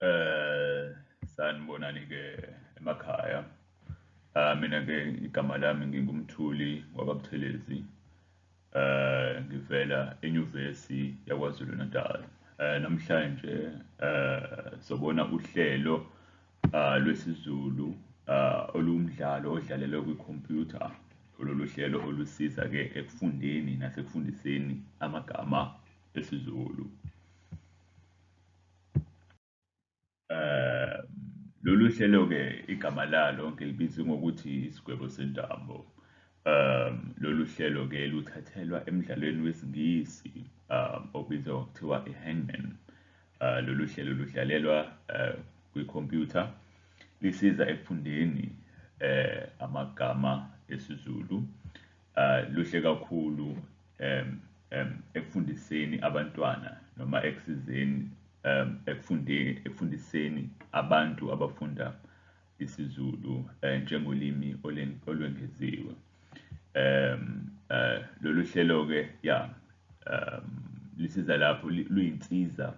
Eh Sanibonani-ke emakhaya. Mina-ke igama lami nginguMthuli wakaButhelezi. Ngivela eNyuvesi yaKwaZulu Natal. Namhlanje sobona uhlelo lwesiZulu oluwumdlalo odlalelwe kwikhompyutha. Lolu hlelo olusiza-ke ekufundeni nasekufundiseni amagama esiZulu. Lolu hlelo-ke igama lalo ngilibizwe ngokuthi Isigwebo Sentambo. Lolu hlelo-ke luthathelwa emdlalweni wesiNgisi obizwa ngokuthiwa i-Hangman. Lolu hlelo ludlalelwa kwikhompyutha, lisiza ekufundeni amagama esiZulu. Luhle kakhulu ekufundiseni abantwana noma ekusizeni ekufundeni ekufundiseni abantu abafunda isiZulu njengolimi olwengeziwe. Lolu hlelo-ke ya lisiza lapho luyinsiza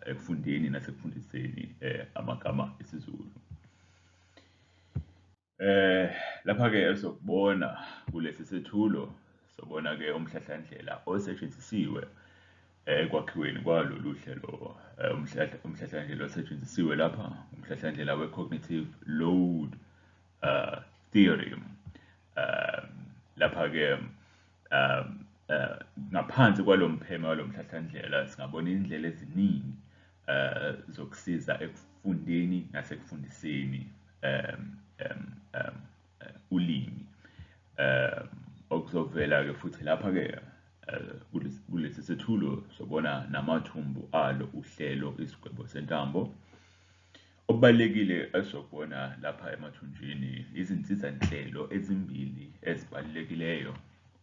ekufundeni nasekufundiseni amagama esiZulu. Lapha-ke esokubona kulesi sethulo sobona-ke umhlahlandlela osetshenzisiwe ekwakhiweni kwalolu hlelo. Umhlahlandlela osetshenzisiwe lapha umhlahlandlela we-cognitive load theory. Lapha-ke ngaphansi kwalo mpheme walo mhlahlandlela singabona izindlela eziningi zokusiza ekufundeni nasekufundiseni ulimi. Okuzovela-ke futhi lapha-ke kulesi sethulo sobona namathumbu alo uhlelo Isigwebo Sentambo. Okubalulekile esizokubona lapha emathunjini izinsiza-nhlelo ezimbili ezibalulekileyo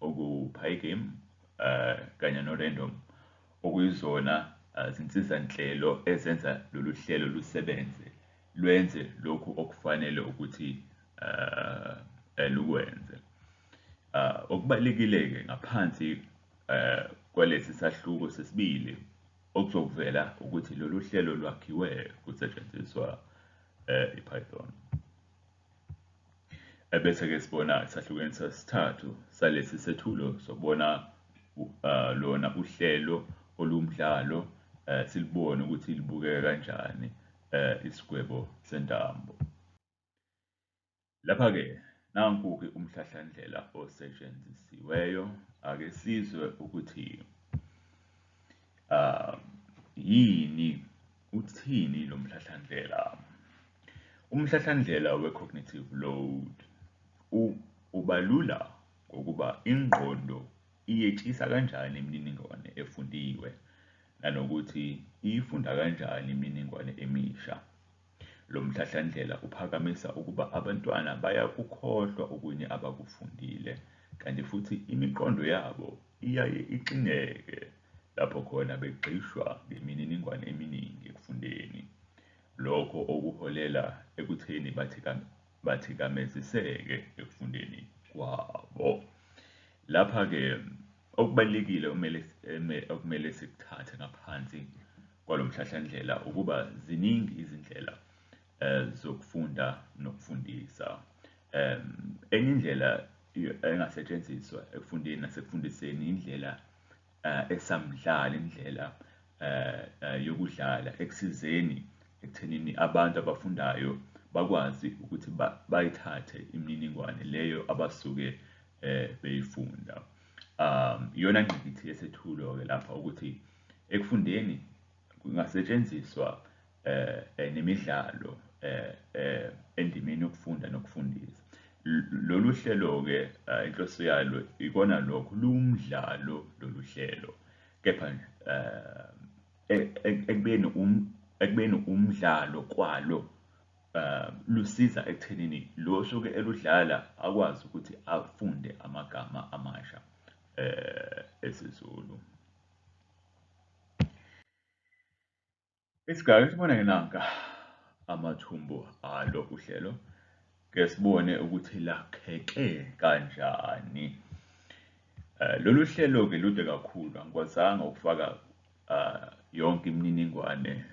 oku-Pygame kanye no-Random, okuyizona zinsiza-nhlelo ezenza lolu hlelo lusebenze, lwenze lokhu okufanele ukuthi lukwenze. Okubalulekile-ke ngaphansi kwalesi sahluko sesibili okuzovela ukuthi lolu hlelo lwakhiwe kusetshenziswa i-Python. Ebese-ke sibona esahlukweni sesithathu salesi sethulo sobona lona uhlelo olumdlalo, silibone ukuthi libukeka kanjani Isigwebo Sentambo. Lapha-ke nanku-ke umhlahlandlela osetshenzisiweyo. Ake sizwe ukuthi yini, uthini lo mhlahlandlela. Umhlahlandlela we-cognitive load ubalula ngokuba ingqondo iyetshisa kanjani imininingwane efundiwe nanokuthi iyifunda kanjani imininingwane emisha. Lo mhlahlandlela uphakamisa ukuba abantwana bayakukhohlwa okunye abakufundile, kanti futhi imiqondo yabo iyaye ixineke lapho khona begxishwa ngemininingwane eminingi ekufundeni. Lokho okuholela ekutheni bathikameziseke ekufundeni kwabo. Lapha-ke okubalulekile okumele sikuthathe ngaphansi kwalo mhlahlandlela ukuba ziningi izindlela zokufunda nokufundisa. Enye indlela engasetshenziswa ekufundeni nasekufundiseni indlela esamdlalo, indlela yokudlala ekusizeni ekuthenini abantu abafundayo bakwazi ukuthi bayithathe imininingwane leyo abasuke beyifunda. Iyona ngqikithi yesethulo-ke lapha ukuthi ekufundeni kungasetshenziswa nemidlalo endimeni yokufunda nokufundisa. Lolu hlelo-ke inhloso yalo ikona lokho, luwumdlalo lolu hlelo, kepha ekubeni umdlalo kwalo lusiza ekuthenini lo osuke eludlala akwazi ukuthi afunde amagama amasha esiZulu. Isigaba sibone-ke nanka amathumbu alo uhlelo, ke sibone ukuthi lakheke kanjani. Lolu hlelo-ke lude kakhulu, angikwazanga ukufaka yonke imininingwane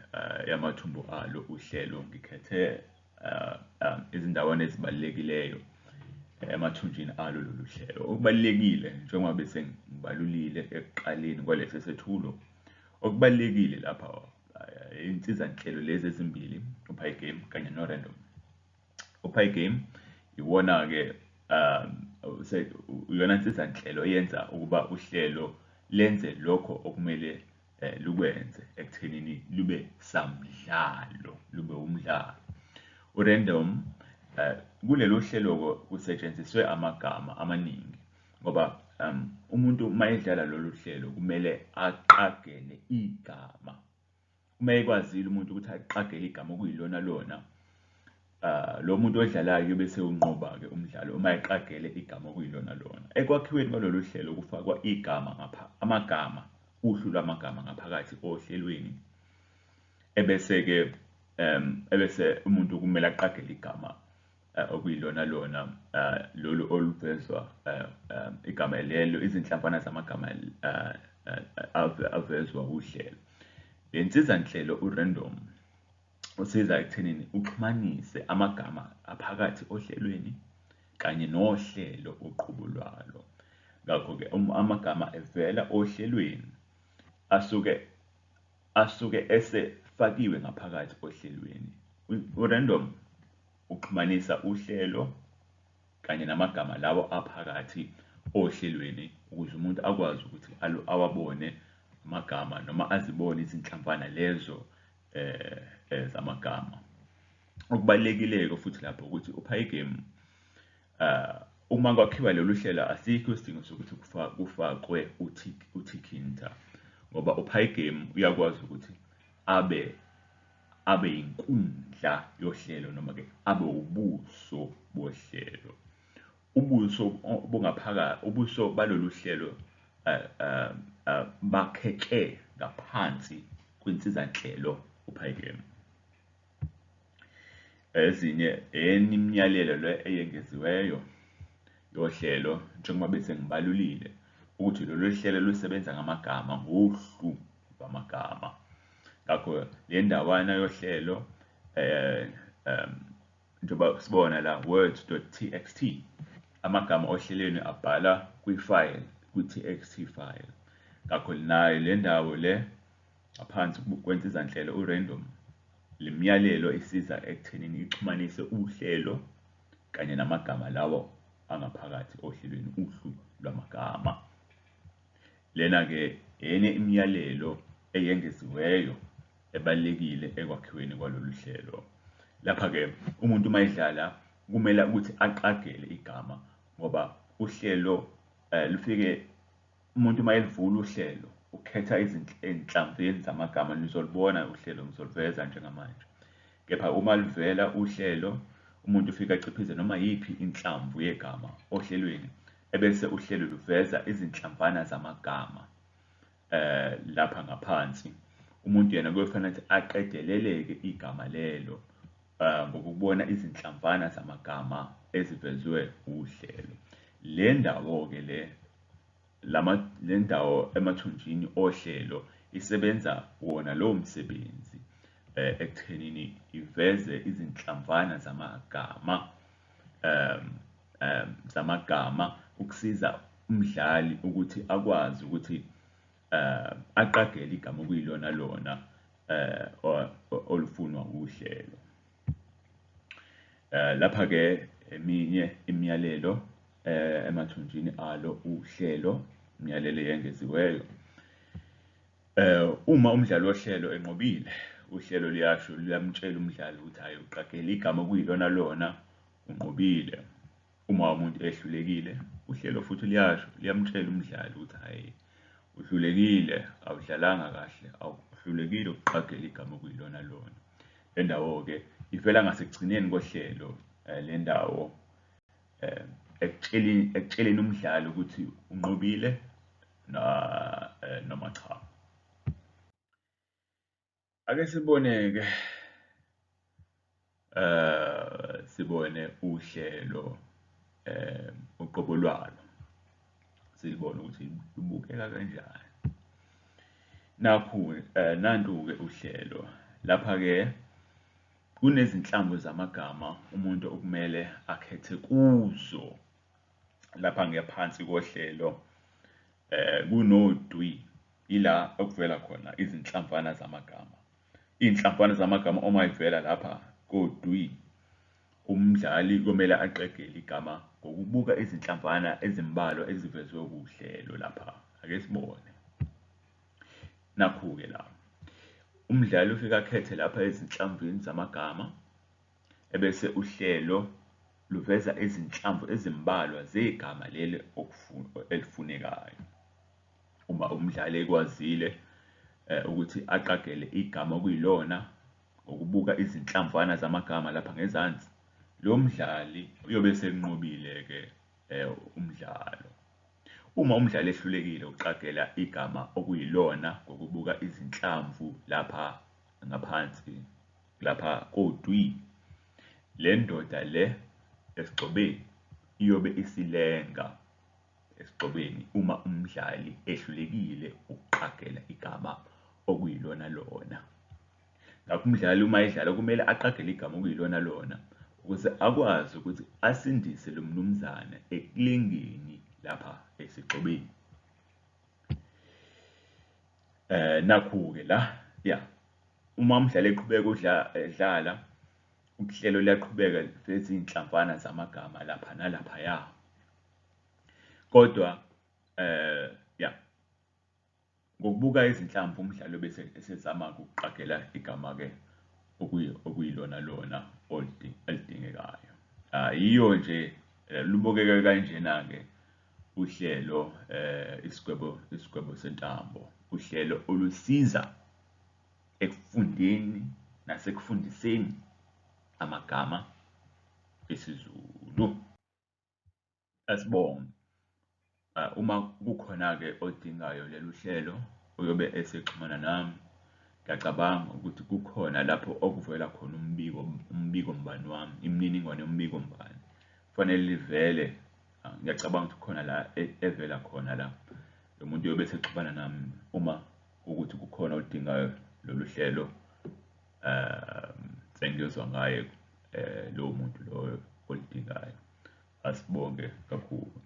yamathumbu alo uhlelo. Ngikhethe izindawana ezibalulekileyo emathunjini alo lolu hlelo. Okubalulekile, njengoba bese ngibalulile ekuqaleni kwalesi sethulo, okubalulekile lapha insizanhlelo lezi ezimbili, uPygame kanye no-Random. UPygame iwona-ke iyona nsizanhlelo eyenza ukuba uhlelo lenze lokho okumele lukwenze ekuthenini lube samdlalo, lube umdlalo. URandom, kulolu hlelo-ke kusetshenziswe amagama amaningi ngoba umuntu uma edlala lolu hlelo kumele aqagele igama. Uma ekwazile umuntu ukuthi aqagele igama okuyilona lona, lo muntu odlalayo uyobe sewunqoba-ke umdlalo uma eqagele igama okuyilona lona. Ekwakhiweni kwalolu hlelo kufakwa igama ngapha, amagama, uhlu lwamagama ngaphakathi ohlelweni, ebese-ke ebese umuntu kumele aqagele igama okuyilona lona, lolu oluvezwa igama lelo, izinhlamvana zamagama avezwa uhlelo. Le nsizanhlelo uRandom usiza ekuthenini uxhumanise amagama aphakathi ohlelweni kanye nohlelo uqobo lwalo. Ngakho-ke amagama evela ohlelweni asuke esefakiwe ngaphakathi ohlelweni. URandom uxhumanisa uhlelo kanye namagama lawo aphakathi ohlelweni ukuze umuntu akwazi ukuthi awabone amagama noma azibone izinhlamvana lezo zamagama. Okubalulekile-ke futhi lapho ukuthi uPygame, uma kwakhiwa lolu hlelo asikho isidingo sokuthi kufakwe uThinkinter, ngoba uPygame uyakwazi ukuthi abe inkundla yohlelo noma-ke abe ubuso bohlelo. Ubuso obungaphakathi, ubuso balolu hlelo bakheke ngaphansi kwinsizanhlelo uPygame. Ezinye enye imiyalelo le eyengeziweyo yohlelo, njengoba bese ngibalulile ukuthi lolu hlelo lusebenza ngamagama, ngohlu lwamagama. Ngakho le ndawana yohlelo, njengoba sibona la words.txt, amagama ohlelweni abhala kwi-file, kwi-txt file. Ngakho nayo le ndawo le ngaphansi kwensizanhlelo uRandom, le miyalelo isiza ekuthenini ixhumanise uhlelo kanye namagama lawo angaphakathi ohlelweni, uhlu lwamagama. Lena-ke enye imiyalelo eyengeziweyo ebalulekile ekwakhiweni kwalolu hlelo. Lapha-ke umuntu uma edlala kumele ukuthi aqagele igama, ngoba uhlelo lufike umuntu uma elivula uhlelo ukhetha izinhlamveni zamagama. Nizolubona uhlelo, ngizoluveza njengamanje. Kepha uma luvela uhlelo, umuntu ufike aciphize noma yiphi inhlamvu yegama ohlelweni, ebese uhlelo luveza izinhlamvana zamagama lapha ngaphansi. Umuntu yena kuyofanele ukuthi aqedeleleke igama lelo ngokubona izinhlamvana zamagama ezivezwe uhlelo. Le ndawo-ke le, le ndawo emathunjini ohlelo isebenza wona lowo msebenzi ekuthenini iveze izinhlamvana zamagama ukusiza umdlali ukuthi akwazi ukuthi aqagele igama okuyilona lona olufunwa uhlelo. Lapha-ke eminye imiyalelo emathunjini alo uhlelo, imiyalelo eyengeziweyo. Uma umdlali wohlelo enqobile, uhlelo luyasho, luyamtshela umdlali ukuthi hhayi, uqagele igama okuyilona lona, unqobile. Uma umuntu ehlulekile, uhlelo futhi luyasho, liyamtshela umdlali ukuthi hhayi, uhlulekile, awudlalanga kahle, awuhlulekile ukuqagela igama okuyilona lona. Le ndawo-ke ivela ngasekugcineni kohlelo, le ndawo ekutsheleni umdlali ukuthi unqobile noma cha. Ake sibone-ke, sibone uhlelo uqobo lwalo, silibone ukuthi lubukeka kanjani. Nakhu nantu-ke uhlelo. Lapha-ke kunezinhlamvu zamagama umuntu okumele akhethe kuzo. Lapha ngaphansi kohlelo kunodwi, ila okuvela khona izinhlamvana zamagama. Iy'nhlamvana zamagama uma ivela lapha kodwi, umdlali komele aqagele igama ngokubuka izinhlamvana ezimbalwa ezivezwe kuhlelo lapha. Ake sibone. Nakhu-ke la. Umdlali ufike akhethe lapha ezinhlamvini zamagama, ebese uhlelo luveza izinhlamvu ezimbalwa zegama leli elifunekayo. Uma umdlali ekwazile ukuthi aqagele igama okuyilona ngokubuka izinhlamvana zamagama lapha ngezansi, lo mdlali uyobe esenqobile-ke umdlalo. Uma umdlali ehlulekile ukuqagela igama okuyilona ngokubuka izinhlamvu lapha ngaphansi lapha kodwi, le ndoda le esigxobeni iyobe isilenga esigxobeni uma umdlali ehlulekile ukuqagela igama okuyilona lona. Ngakho umdlali uma edlala kumele aqagele igama okuyilona lona ukuze akwazi ukuthi asindise lo mnumzane ekulengeni lapha esigxobeni. Nakhu-ke la, ya, uma umdlali eqhubeka edlala, uhlelo luyaqhubeka luveza iy'nhlamvana zamagama lapha nalaphaya. Kodwa ya, ngokubuka izinhlamvu umdlali bese esezama ukuqagela igama-ke okuyilona lona elidingekayo. Yiyo nje lubukeka kanjena-ke uhlelo isigwebo sentambo, uhlelo olusiza ekufundeni nasekufundiseni amagama esiZulu. Asibonge. Uma kukhona-ke odingayo lolu hlelo uyobe esexhumana nami. Ngiyacabanga ukuthi kukhona lapho okuvela khona umbiko mbani wami, imininingwane yombiko mbani. Kufanele livele, ngiyacabanga ukuthi kukhona la evela khona la. Lo muntu uyobe esexhumana nami uma ukuthi kukhona odingayo lolu hlelo. Sengiyozwa ngaye lowo muntu loyo oludingayo. Asibonge kakhulu.